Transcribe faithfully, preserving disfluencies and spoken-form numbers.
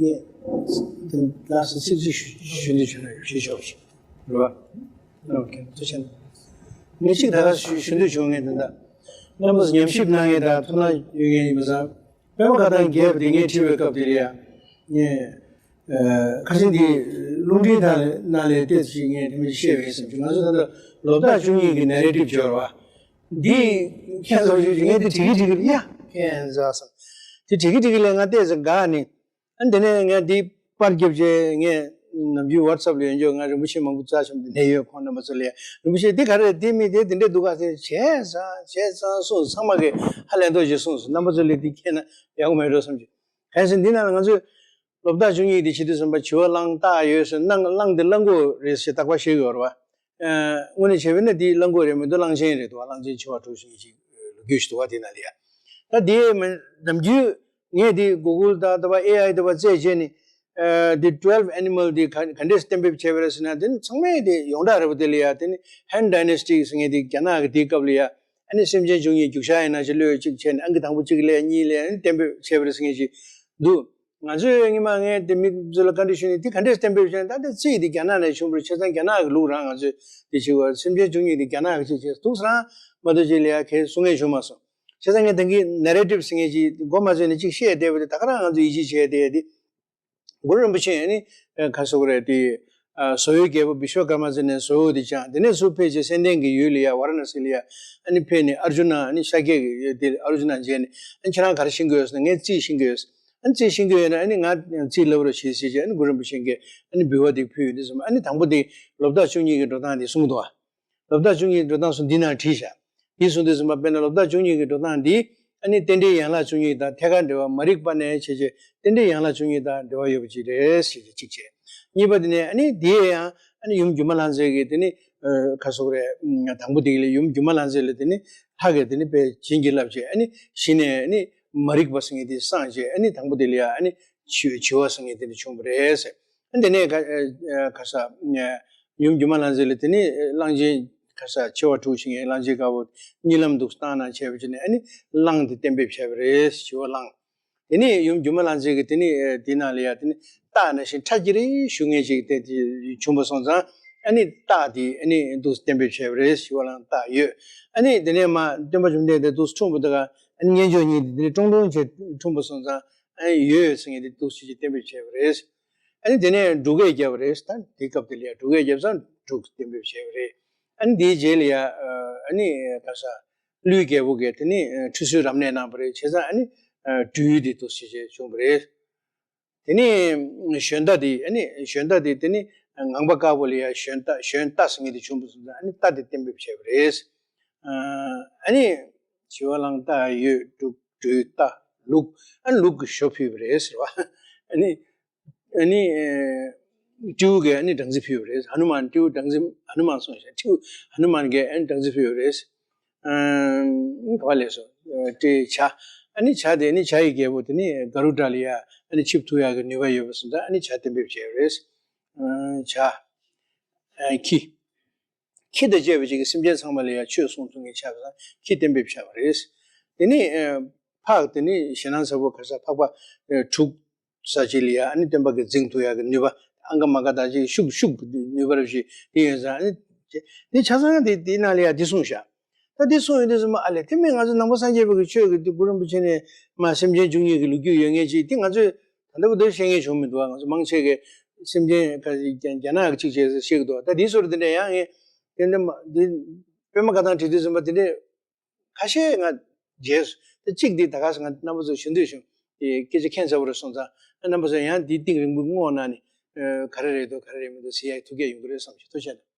ངས་ད་ལྟ་ཚིག་གཅིག་ཞུ་ཞུ་འདོད་བྱུང་ན་ཞུས་ཆོག་ཞིག་རེད་བ། ཨོ་ཁེ། ཐུགས་རྗེ་ཆེ། ངས་གཅིག་ད་ག་ཞུ་ཞུ་འདོད་བྱུང་། ངས་ད་ལྟ་རྣམ་པ་ཚོ་ཉམས་ཞིབ་གནང་མཁན་དང་ཐུགས་སྣང་ཡོད་མཁན་ཡིན་པ་ཙང་། པད་མ་བཀའ་ཐང་རྒྱས་པ་དེ་ངས་བྲིས་པའི་སྐབས་དེ་ལ་ཡ། ངས་ཨ་ཁ་སང་འདི་རླུང་འཕྲིན་ཐང་ནང་ལ་ཏོག་ཙམ་ཞིག་ངས་དེ་མི་ཞིག་བཤད་པ་ཡིན་བསམ་བྱུང་། ང་ཚོ་ད་ལྟ་ལོ་རྟགས་བཅུ་གཉིས་ཀྱི་ནེ་རེ་ཊིབ་སྦྱོར་བ་འདི་ཁྱད་མཚར་པོ་ཞིག་ངས་དེ་བྲིས་ཀྱི་བྲིས་ཀྱི་ཡ་ཁྱད་མཚར་བསམ། དེ་བྲིས་ཀྱི་བྲིས་ཀྱི་ལས་ང་ཏོག་ཙམ་དགའ་ནས། ཨ་དེ་ནས་ངས་འདི་པར་བརྒྱབ་རྗེས། ངས་ནམ་རྒྱུན་ཝ་ཊི་སབ་ལ་ཡོང་རྒྱུ། ང་རིན་པོ་ཆེ་མང་པོ་རྩ་ཆེན་པོ་འདི་ནས་ཡོད། ཁོང་རྣམ་པ་ཚོ་ལ་རིན་པོ་ཆེ་འདི་ག་རེ་རེད། འདི་མི་དེ་འདི་འདྲས་འདུག་ག་ཟེར། བྱས་ཙང་བྱས་ཙང་གསུངས། ཚང་མ་གིས་ཧ་ལས་མདོག་ཅིག་གསུངས་སོང་། རྣམ་པ་ཚོ་ལ་འདི་མཁྱེན་ན་ཡག་པོ་མེད་འགྲོ་བསམ་གྱི། གང་ཡིན་ཟེར་ན་འདི་ནང་ལ་ང་ཚོས་ལོ་རྟགས་བཅུ་གཉིས་འདི་བྱེད་དུས་ཙམ་པ་བྱི་བ་གླང་སྟག་ཡོད་ཟེར། གླང་གླང་འདི་གླང་གོག་རེད་ཟེར་རྟག་པར་བཤད་ཀྱི་ཡོད་རེད་བ། ཨ་དངོས་གནས་བྱས་པ་ཡིན་ན་འདི་གླང་གོག་རེད་མི་འདུག་གླང་ཆེན་རེད་འདུག་བ། གླང་ཆེན་བྱི་བ་དྲུག་ཟེར་མཁན་ཅིག་ལོ་རྒྱུས་ཤིག་འདུག་བ། དེ་ནང་ལ་ཡ། ད་དེ་མིན་ནམ་རྒྱུན་ངས་དེ་གུ་གུལ་དང་དེ་བ་ཨེ་ཨའི་དེ་བ་རྩད་བྱས་ནས། ཨ་དེ་ཊུ་ཝེལ་ཝི་ཨེ་ནི་མལ་དེ་ག་ག་འདྲས་གཏན་འབེབས་བྱས་པ་རེད་ཟེར་ན། དེ་ནི་ཚང་མས་དེ་ཡོངས་གྲགས་རེད་པ། དེ་ལ་ཡ་དེ་ནི་ཧན་ཌའི་ནེ་སི་ཊི་ཟེར་མཁན་དེ་རྒྱ་ནག་གི་དེའི་སྐབས་ལ་ཡ། ཨ་ནི་སེམས་ཅན་བཅུ་གཉིས་རྒྱུག་ཤར་ཡིན་ན་ཅིག་ལོས་ཅིག་བྱས་ནས་ཨང་ཀི་དང་པོ་གཅིག་ལས་གཉིས་ལས་ཨ་ནི་གཏན་འབེབས་བྱས་པ་རེད་ཟེར་མཁན་ཅིག་འདུག་ང་ཚོས་སྔོན་མ་ངས་དེ་མི་ཚོ་ལ་བཀའ་འདྲི་ཞུས་ནས། དེ་ག་འདྲས་གཏན་འབེབས་བྱས་ན། ད་ལྟ་རྩིས་དེ་རྒྱ་ནག་ནས་བྱུང་བ་རེད། བྱས་ཙང་རྒྱ་ནག་གི་ལུགས་རང་ང་ཚོས་དེ་བྱེད་དགོས། སེམས་ཅན་བཅུ་གཉིས་དེ་རྒྱ་ནག་གི་ཅིག་བྱས་འདུག་ཟེར་རང་མ་གཏོགས་ཅིག་ལ་ཡ་གས་གསུང་མཁན་བྱུང་མ་སོང་། བྱས་ཙང་ངས་ད་གིན་ནེ་རེ་ཊིབ་ཟེར་མཁན་ཅིག་མགོ་མ་ཚོས་ནས་ཅིག་བཤད་བསྡད་པ་དེ་ད་ག་རང་ང་ཚོས་ཡིད་ཆེས་བྱས་བསྡད་དེ། གུ་རུ་རིན་པོ་ཆེ་ཨ་ནི་ཨ་ག་རེ་ཟེར་དགོས་རེད། དེ་ཨ་བཟོ་བོའི་རྒྱལ་པོ་བི་ཤྭ་ཀརྨ་ཟེར་ནས་བཟོ་བོ་དེ་བཅངས། དེ་ནས་ཚུར་ཕེབས་རྗེས་སེ་བན་གྱི་ཡུལ་ལ་ཡ་ཝཱ་ར་ཎ་སི་ལ་ཡ་ཨ་ནི་ཕེབས་ནས་ཨར་ཇུ་ན་ཨ་ནི་ཤཱཀྱ་གི་ཡུལ་དེ་ཨར་ཇུ་ན་མཇལ་ནས། ཨ་ནི་ཁྱེད་རང་ག་རེ་ཤེས་ཀྱི་ཡོད་ཟེར་ནས། ངས་རྩིས་ཤེས་ཀྱི་ཡོད། ཨ་ནི་རྩིས་ཤེས་ཀྱི་ཡོད་ན་ཨ་ནི་ང་རྩིས་བསླབ་རོགས་བྱེད་ཟེར་བྱས། ཨ་ནི་གུ་རུ་རིན་པོ་ཆེ་གིས་ཨ་ནི་འབུལ་བ་དེ་ཕུལ་ཡོད་དུས་ཙམ། ཨ་ནི་དང་པོ་དེ་ལོ་རྟགས་བཅུ་གཉིས་ཀྱི་འགྲོ་སྟངས་དེ་གསུངས་འདུག་བ། ལོ་རྟགས་བཅུ་གཉིས་འགྲོ་སྟངས་སུ་འདི་ནང་བྲིས་བཞག་འདི་གསུངས་དུས་ཙམ་པ། དཔེར་ན་ལོ་རྟགས་བཅུ་གཉིས་ཀྱི་འགྲོ་སྟངས་འདི་ཨ་ནི་རྟེན་འབྲེལ་ཡན་ལག་བཅུ་གཉིས་དང་ཐད་ཀར་འབྲེལ་བ། མ་རིག་པ་ནས་བྱས་བྱས་རྟེན་འབྲེལ་ཡན་ལག་བཅུ་གཉིས་དང་འབྲེལ་བ་ཡོད་པ་ཅིག་རེད་ཟེར་གྱི་གཅིག་བྱས། གཉིས་པ་དེ་ནས་ཨ་ནི་དེ་ཡང་ཨ་ནི་ཡུམ་སྒྱུ་མ་ལྷ་མཛེས་ཀྱིས་དེ་ནི་ཨ་ག་རེ་ཟེར་དགོས་རེད། དང་པོ་དེ་ལ་ཡུམ་སྒྱུ་མ་ལྷ་མཛེས་ལ་དེ་ནི་ལྷ་གིས་དེ་ནི་དཔེ་བྱིན་གྱིས་བརླབས་བྱས། ཨ་ནི་གཞི་ནས་ཨ་ནི་མ་རིག་པ་ཟེར་མཁན་དེ་སངས་བྱས། ཨ་ནི་དང་པོ་དེ་ལ་ཡང་ཨ་ནི་བྱི་བྱི་བ་ཟེར་མཁན་དེ་འདྲ་བྱུང་བ་རེད་ཟེར། ཨ་དེ་ནས་ག་ཨ་ག་རེ་ཟེར། ཡུམ་སྒྱུ་མ་ལྷ་མཛེས་ལ་དེ་ནི་གླང་ཆེན་ག་རེ་ཟེར། བྱི་བ་དྲུག་བྱེད་མཁན་གླང་ཆེན་དཀར་པོ་གཉིད་ལམ་འདུག་སེ་བཏང་གནང་བྱས་པ་བྱས་ནས། ཨ་ནི་གླང་དེ་གཏན་འབེབས་བྱས་པ་རེད། བྱི་བ་གླང་། དེ་ནས་ཡུམ་སྒྱུ་མ་ལྷ་མཛེས་ཀྱིས་དེ་ནི་ཨ་དེ་ནང་ལ་ཡ་དེ་ནི་སྟག་ནང་བཞིན་ཁྲ་ཀྱི་རེ་ཞུ་མཁན་ཅིག་དེ་དེ་བྱུང་བ་སོང་ཙང་། ཨ་ནི་སྟག་དེ་ཨ་ནི་འདུག་སེ་གཏན་འབེབས་བྱས་པ་རེད། བྱི་བ་གླང་སྟག་ཡོད། ཨ་ནི་དེ་ནས་མ་སྟོན་པ་བཅོམ་ལྡན་འདས་འདུག་སེ་འཁྲུངས་པ་དེ་ག་ཨ་ནི་གཉེན་ཆོས་གཉིས་དེ་དེ་ནི་ཀྲོང་ཀྲོང་བྱས་འཁྲུངས་པ་སོང་ཙང་། ཨ་ནི་ཡོད་ཟེར་མཁན་དེ་འདུག་སེ་ཅིག་གཏན་འབེབས་བྱས་པ་རེད། ཨ་ནི་དེ་ནས་འབྲུག་སྐད་བརྒྱབ་པ་རེད། ད་དེ་སྐབས་དེ་ལ་ཡ་འབྲུག་སྐད་བརྒྱབ་ཙང་འབྲུག་གཏན་འབེབས་བྱས་པ་རེད། ཨ་ནི་དེའི་རྗེས་ལ་ཡ་ཨ་ནི་ག་རེ་ཟེར། ཀླུའི་རྒྱལ་པོ་གིས་དེ་ནི་ཁྲུས་གསོལ་རབ་གནས་གནང་བ་རེད། བྱས་ཙང་ཨ་ནི་སྦྲུལ་དེ་འདུག་སེ་བྱས་བྱུང་བ་རེད། དེ་ནི་ཞོན་རྟ་དེ། ཨ་ནི་ཞོན་རྟ་དེ་དེ་ནི་ངང་པ་དཀར་པོ་ལ་ཡ་ཞོན་རྟ་ཞོན་རྟ་ཟེར་མཁན་དེ་བྱུང་བ་སོང་ཙང་། ཨ་ནི་རྟ་དེ་གཏན་འབེབས་བྱས་པ་རེད། ཨ་ནི་བྱི་བ་གླང་སྟག་ཡོད། འབྲུག་སྦྲུལ་རྟ་ལུག་ཨ་ནི་ལུག་གི་ཞོ་ཕུལ་བ་རེད་ཟེར་བ། ཨ་ནི་ཨ་ནི་ཨེ་སྤྲེའུ་གིས་ཨ་ནི་སྦྲང་རྩི་ཕུལ་བ་རེད། ཧ་ནུ་མན། སྤྲེའུ་སྦྲང་རྩི། ཧ་ནུ་མན་སོང་ཤག་སྤྲེའུ་ཧ་ནུ་མན་གྱིས་ཨ་ནི་སྦྲང་རྩི་ཕུལ་བ་རེད། ཨ་ག་པར་སླེབས་སོང་། སྤྲེའུ་བྱ། ཨ་ནི་བྱ་དེ་ནི་བྱ་ཡི་རྒྱལ་པོ་དེ་ནི་ག་རུ་ཌ་ལ་ཡ་ཨ་ནི་ཆིབས་ཐུབ་ཡག་གི་ནུས་པ་ཡོད་པ་སོང་ཙང་། ཨ་ནི་བྱ་གཏན་འབེབས་བྱས་པ་རེད། ཨ་བྱ། ཨ་ཁྱི། ཁྱི་དང་བཅས་པ་ཅིག་གིས་སེམས་ཅན་ཚང་མ་ལ་ཡང་ཆོས་གསུང་ཐུབ་མཁན་ཆགས་པ་དང་། ཁྱི་གཏན་འབེབས་བྱས་པ་རེད། དེ་ནས་ཨ་ཕག་དེ་ནི་ཞེད་སྣང་ཚ་པོ་ག་རེ་ཟེར། ཕག་པ་ཨ་དྲུག་ས་ཅིག་ལ་ཡང་ཨ་ནི་སྟོན་པ་གིས་འཛིང་ཐུབ་ཡག་གི་ནུས་པ། ཨང་ཀ་མ་ཀ་དང་ཅིག་ཤུགས་ཤུགས་ཀྱི་ནུས་པ་རེ་ཞིག་དེ་ཡོད་ཙང་། ཨ་ནི་དེ་ཆ་ཚང་དེ་དེའི་ནང་ལ་ཡང་དེ་གསུངས་ཤག་ད་དེ་གསུངས་ཡོང་དུས་ཙམ་པ། ཨ་ལས། དེ་མིན་ང་ཚོ་ནང་པ་སངས་རྒྱས་པའི་གི་ཆོས་ཀྱི་དེ་གུ་རུ་རིན་པོ་ཆེ་ནས་མ་སེམས་ཅན་བཅུ་གཉིས་ཀྱི་ལོ་རྒྱུས་ཡོད་མཁན་ཅིག་དེ་ང་ཚོས་ད་ལྟ་བར་དུ་བཤད་མཁན་བྱུང་མི་འདུག་ང་ཚོ་མང་ཆེ་གིས་སེམས་ཅན་ཁ་ཅིག་རྒྱ་རྒྱ་ནག་གི་ཅིག་བྱས་ཟེར་བཤད་ཀྱི་འདུག་ད་དེའི་ཟུར་དེ་འདྲ་ཡང་ངས་དེ་འདྲ་མ་དེ་པད་མ་བཀའ་ཐང་བྲིས་དུས་ཙམ་པ་དེ་འདྲ་ཁ་ཤས་ང་མཇལ་སོང་། དེ་གཅིག་དེ་ད་ག་སེ་ང་རྣམ་པ་ཚོར་ཞུ་འདོད་བྱུང་། དེ་སྐད་ཆ་ཁྱད་མཚར་པོ་རེད་སོང་ཙང་། རྣམ་པ་ཚོ་ཡང་དེ་གཏིང་རིང་པོ་བསྔོག་གནང་ནས་ག་རེ་རེད་འདུག་ག་རེ་རེད་མི་འདུག་ཟེར་ཡག་ཐུགས་བསྐྱེད་ཡོང་གི་རེད་བསམ་གྱི། ཐུགས་རྗེ་ཆེ།